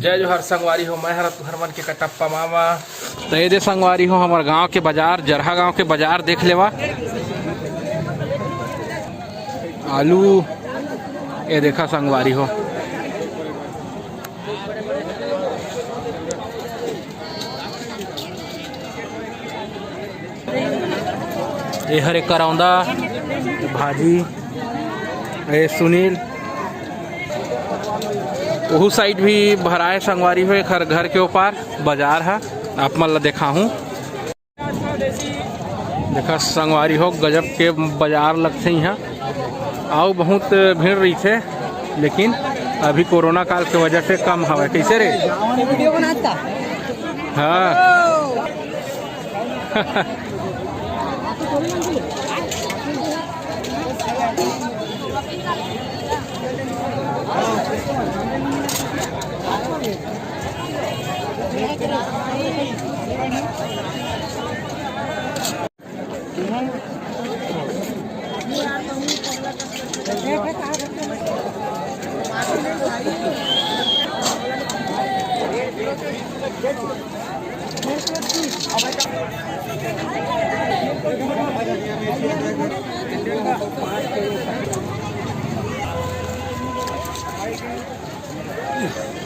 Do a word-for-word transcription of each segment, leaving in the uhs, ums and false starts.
जय जोहार संगवारी हो, मैं हर तुहर मन के कटप्पा मामा। तो ये दे संगवारी हो, हमर गांव के बाजार, जरहा गांव के बाजार देख लेवा। आलू, ये देखा संगवारी हो, ये हरे करौंदा भाजी, ये सुनील, ओहू साइड भी भराए संगवारी हो, एखर घर के ओपार बाजार ह, आप मन ला देखाहूँ। देखा संगवारी हो, गजब के बाजार लगथे इहाँ। अउ बहुत भीड़ रहिथे, लेकिन अभी कोरोना काल के वजह से कम हवय। कैसे रे? वीडियो बनात का? हाँ।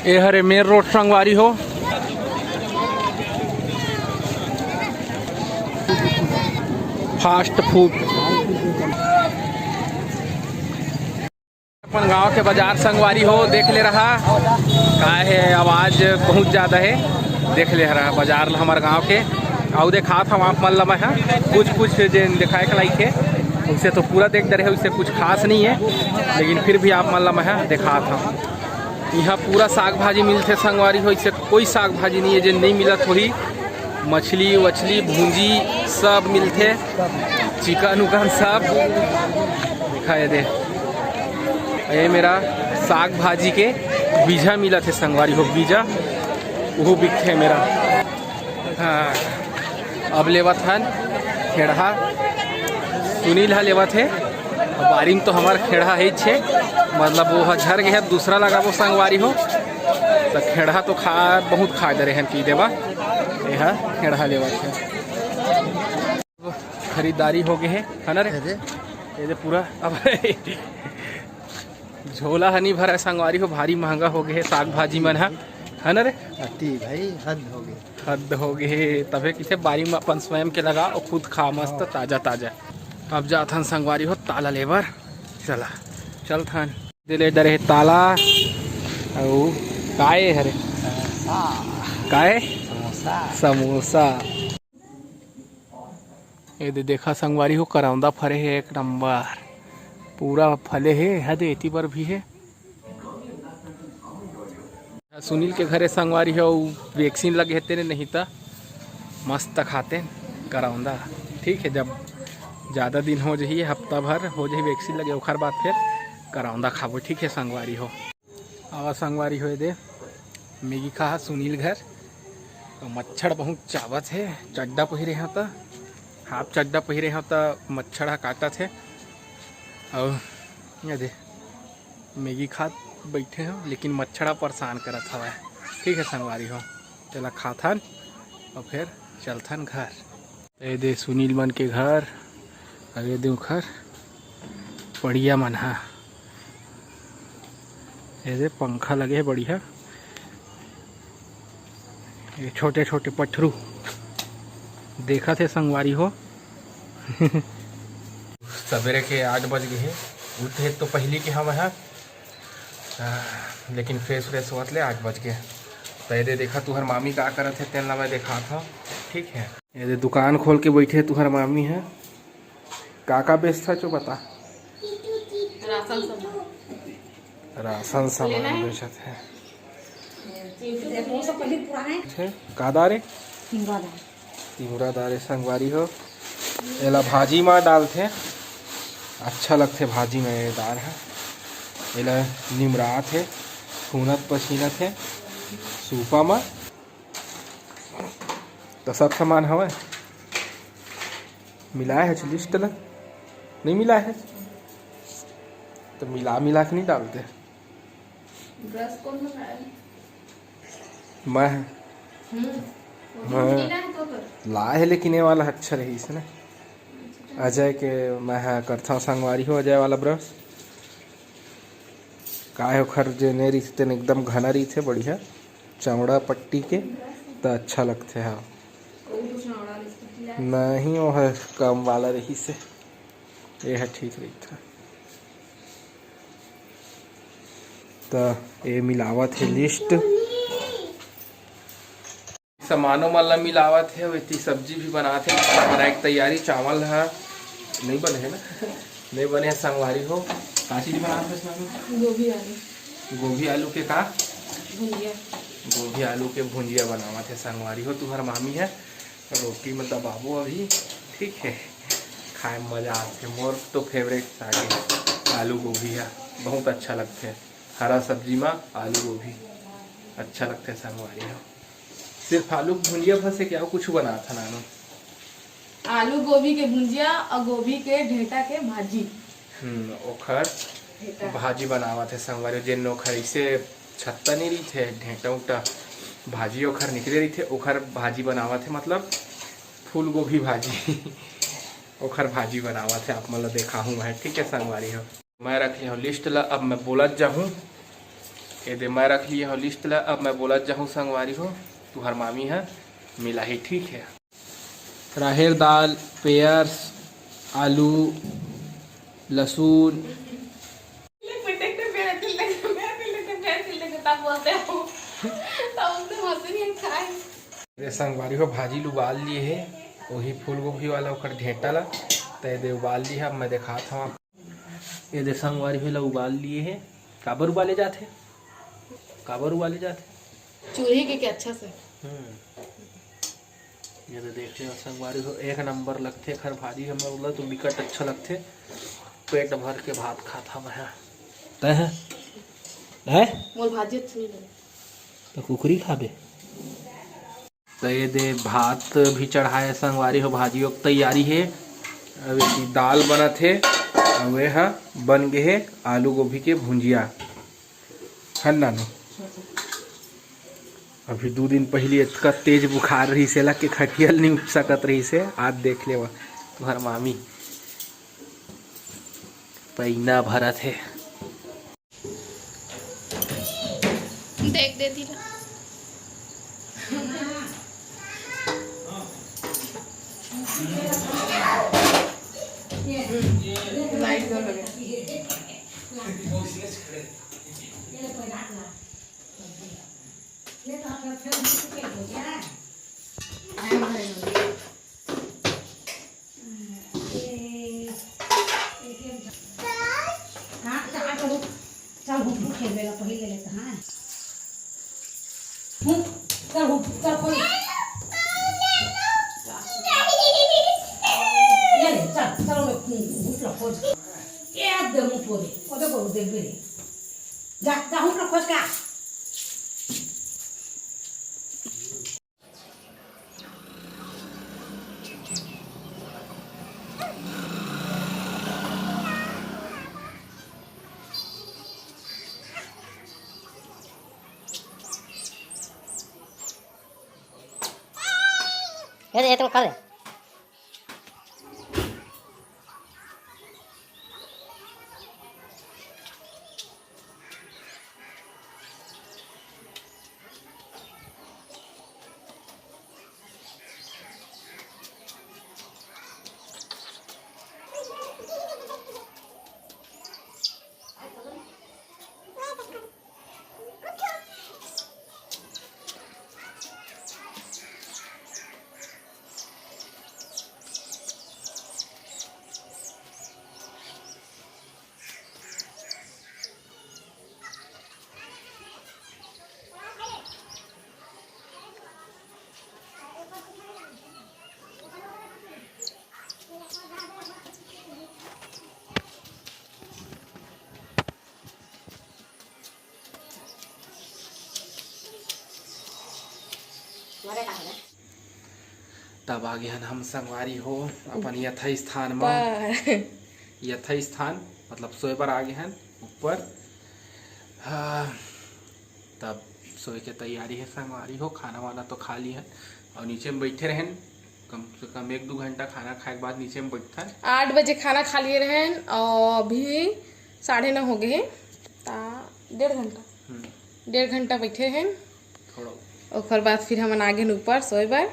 ए हरे मेन रोड संगवारी हो, फास्ट फूड। अपन गांव के बाजार संगवारी हो, देख ले रहा का हे, आवाज बहुत ज्यादा हे। देख ले रहा बाजार ल हमर गांव के, अउ देखात हम आप मन ल मैं ह कुछ कुछ जे देखाए के लाइक हे, उसे तो पूरा देख डरे हे, उसे कुछ खास नहीं है, लेकिन फिर भी आप मन ल मैं ह देखात हम। यहाँ पूरा साग भाजी मिलथे संगवारी हो, इसे कोई साग भाजी नहीं है जे नहीं मिलत होही। मछली वछली भूंजी सब मिलथे, चिकन उकन सब। देखा ये दे, ये मेरा साग भाजी के बीजा मिलत हे संगवारी हो, बीजा वो बिकथे मेरा। हाँ, अब लेवत हन खेड़हा, सुनील ह लेवत हे। अब बारी म तो हमर खेड़हा हे छे, मतलब वो ह झर गे हे, दूसरा लगाबो संगवारी हो। त खेड़हा तो खा, बहुत खा डरे हन कि देवा, ये ह खेड़हा लेवत हे। खरीदारी हो गे हे, है ना रे? अरे। ये दे पूरा अब झोला ह नी भरा संगवारी हो, भारी महंगा हो गे हे साग भाजी मन ह, है ना रे? अति भाई, हद हो गे। हद हो गे हे, तभे किथे बारी म अपन स्वयं के लगा अउ खुद खा मस्त हाँ। ताजा ताजा। अब जाथन संगवारी हो ताला लेबर, चला चलथन। दे ले डरे हे ताला, अउ काय हरे? समोसा। काय? समोसा। समोसा। ये दे देखा संगवारी हो, करौंदा फरे हे एक नंबर, पूरा फले हे, हद एती बर भी हे। सुनील के घरे संगवारी हो, वैक्सीन लगे हे तेने, नहीं त मस्त खाते करौंदा। ठीक है, जब ज़्यादा दिन हो जही, हफ्ता भर हो जही वैक्सीन लगे, ओखर बाद फिर करौंदा खाबो। ठीक है संगवारी हो। आवा संगवारी होए दे, मैगी खा हा सुनील घर। तो मच्छर बहुत चावत हे, चड्डा पहिरे हा त, हाफ चड्डा पहिरे हा त मच्छर हा काटत हे। अउ ये दे, मैगी खात बैठे हो, लेकिन मच्छर हा परेशान करत हवय। ठीक है संगवारी हो, चला खाथन अउ फिर चलथन घर। ए दे सुनील मन के घर, अउ ए दे ओखर पड़िया मन ह। ए दे पंखा लगे हे बढ़िया, ये छोटे छोटे पठरू देखत हे संगवारी हो। सवेरे के आठ बज गे हे, उठे तो पहिली के हवय हा, आ, लेकिन फ्रेश व्रेश होवत ले आठ बज गे। त ए दे देखा तुहर मामी का करत हे, तेन ला मैं देखात हव, ठीक है। ये दे दुकान खोल के बैठे तुहर मामी ह। का का बेचथच ओ बता? राशन सामान। राशन सामान लेना है? बेचत हे। चिंटू के दोस्त पहले पुराने। हे, का दार ए? तिंवरा दार। तिंवरा दार ए संगवारी हो। एला भाजी मा डालथे, अच्छा लगथे भाजी मा ये दार ह। एला निमरात हे, खूनत पसीनत हे, सूपा मा। त सब सामान हवय, मिलाए हच लिस्ट ला? नहीं मिलाए हच, त मिला मिला के नहीं डालते। ब्रश कौन बनाया? मैं हम्म। हाँ। लाए हे, लेकिन ये वाला अच्छा रहिस हे ना। अजय के मैं हा करथव संगवारी हो, अजय वाला ब्रश। काय ओखर जे ने रहिथे, तेन एकदम घना रहिथे, बढ़िया चौड़ा पट्टी के, त अच्छा लगथे। हाँ, नहीं, वो ह कम वाला रहिस हे, ये ह ठीक रहिथे। त ये मिलावत हे लिस्ट। सामानों मन ला मिलावत हे, अउ एती सब्जी भी बनात हे। बनाए के तैयारी, चावल ह नइ बने हे ना, नइ बने हे संगवारी हो। का चीज बनात हे संगवारी? गोभी आलू। गोभी आलू के का? भुंजिया। गोभी आलू के भुंजिया बनावत हे संगवारी हो। तुहर मामी हे रोटी में दबाबो अभी, ठीक हे। खाए में मजा आथे। मोर तो फेवरेट साग हे आलू गोभी ह, बहुत अच्छा लगथे। हरा सब्जी में आलू गोभी अच्छा लगथे संगवारी हो। सिर्फ आलू के भुंजिया बस हे कि अउ कुछ बनात हन नानू? आलू गोभी के भुंजिया अउ गोभी के ढेंटा के भाजी। हम्म, ओखर ढेंटा। भाजी बनावत हे संगवारी, जेन ओखर अइसे छत्ता नइ रहिथे, ढेंटा उंटा भाजी ओखर निकले रहिथे, ओखर भाजी बनावत हे, मतलब फूल गोभी भाजी। ओखर भाजी बनावत हे, आप मन ल देखाहूँ मैं, ठीक हे संगवारी हो। मैं रख लिया हूँ लिस्ट ला, अब मैं बोलत जाहूँ। ये दे, मैं रख लिया हूँ लिस्ट ला, अब मैं बोलत जाहूँ संगवारी हो, तुहर मामी ह मिलाही, ठीक हे। राहेर दाल, पेयर्स, आलू, लहसुन। ये संगवारी हो, भाजी ल उबाल लिए हे, वही फूल गोभी वाला ओकर ढेंटा ला, त ये दे उबाल लिए हे। अब मैं देखात हूँ। ये दे संगवारी हो, ला उबाल लिए हे। काबर उबाले जाथे? काबर उबाले जाथे? चूल्हे के, के अच्छा से। हम्म। ये दे देख ले संगवारी हो, एक नंबर लगथे एखर भाजी। हमर ला तो बिकट अच्छा लगथे, पेट भर के भात खात हवं मैं। तय है? है? मोर भाजी अच्छा नहीं लगे। तो कुकरी खाबे? त ये दे भात भी चढ़ाए संगवारी हो, भाजियो के तैयारी हे। अब एती दाल बनत हे, अउ ये ह बन गे हे आलू गोभी के भुंजिया। हन नानू, अभी दू दिन पहिली अतका तेज बुखार रहिस हे, एला के खटिया ल नइ उठ सकत रहिस हे। आज देख लेवा, तुहर मामी पैना भरत हे। देख दे दीदी। लाइट जल रही है। हाँ, चल, चल, हुप, हुप खेल लेला, पहले ले लेता, हाँ। हुप, चल, हुप, चल, खोल। ले ले, चल, चल, हुप ला खोज। ये अब दे, मुंह तोड़े, ओ देखो, देख भी नहीं। जा, जा, हुप ला खोज का। ये, ये तो खा ले। तब आगे हन हम संगवारी हो अपन यथा स्थान म। ऊपर। यथा स्थान मतलब सोए बर आगे हन ऊपर। हाँ, तब सोए के तैयारी हे संगवारी हो। खाना वाना तो खा ली हन और नीचे में बैठे रहेन, कम से कम एक दो घंटा खाना खाए के बाद नीचे में बैठथन। आठ बजे खाना खा लिए रहेन और अभी साढ़े नौ हो गए हे, ता डेढ़ घंटा हम्म, डेढ़ घंटा बैठे रहेन। थोड़ा ओकर बाद फिर हमन आ गेन ऊपर सोए बर।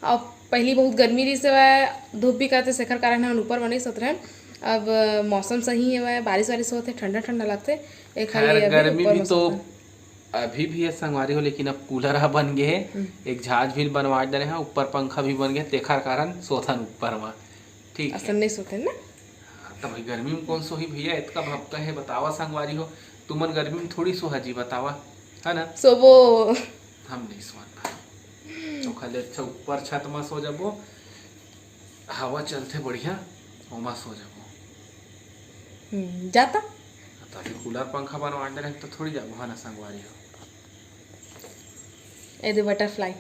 और पहली बहुत गर्मी रहिस हवय, धूप भी करत रहिस, एकर कारण हमन ऊपर म नहीं सोत रहेन। अब मौसम सही हवय, बारिश वारिश होत हे, ठंडा ठंडा लगथे, एखर खैर, लिए अभी गर्मी ऊपर भी म तो सोत हन। अभी भी हे संगवारी हो, लेकिन अब कूलर ह बन गे हे। हम्म। एक झाज भी बनवा डरे हैं, ऊपर पंखा भी बन गए, तेखर कारण सोथन ऊपर में। ठीक है। असन नहीं सोते ना। हाँ, तो भाई, गर्मी में कौन सोही भैया, इतना भपका है, बतावा संगवारी हो। तुमन गर्मी में थोड़ी सोहा जी, बतावा, है ना? सोबो। हम नहीं सोहन भाई, तो खाली अच्छा ऊपर छत में सो जाबो, हवा चलथे बढ़िया, ओमा सो जाबो। हम्म, जाता। तो अभी कूलर पंखा बनवा डरे हैं, तो थोड़ी जाबो, है ना संगवारी हो? ए दे बटरफ्लाई।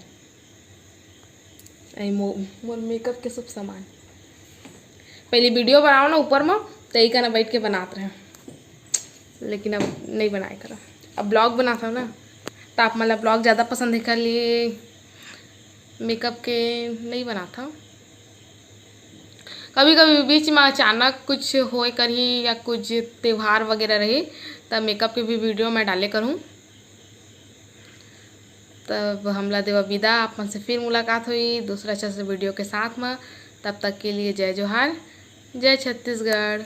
आई मो मोर मेकअप के सब सामान। पहले वीडियो बनाओ ना ऊपर में, तो यही कहना बैठ के बनात रहे, लेकिन अब नहीं बनाए करा। अब ब्लॉग बनाता ना, तो आप मतलब ब्लॉग ज़्यादा पसंद है कर लिए, मेकअप के नहीं बनाता। कभी कभी बीच में अचानक कुछ होए करही या कुछ त्यौहार वगैरह रही, तब मेकअप के भी वीडियो मैं डाले करूँ। तब हमला देवा विदा, आप मन से फिर मुलाकात हुई दूसरा अच्छा से वीडियो के साथ में। तब तक के लिए जय जोहार, जय छत्तीसगढ़।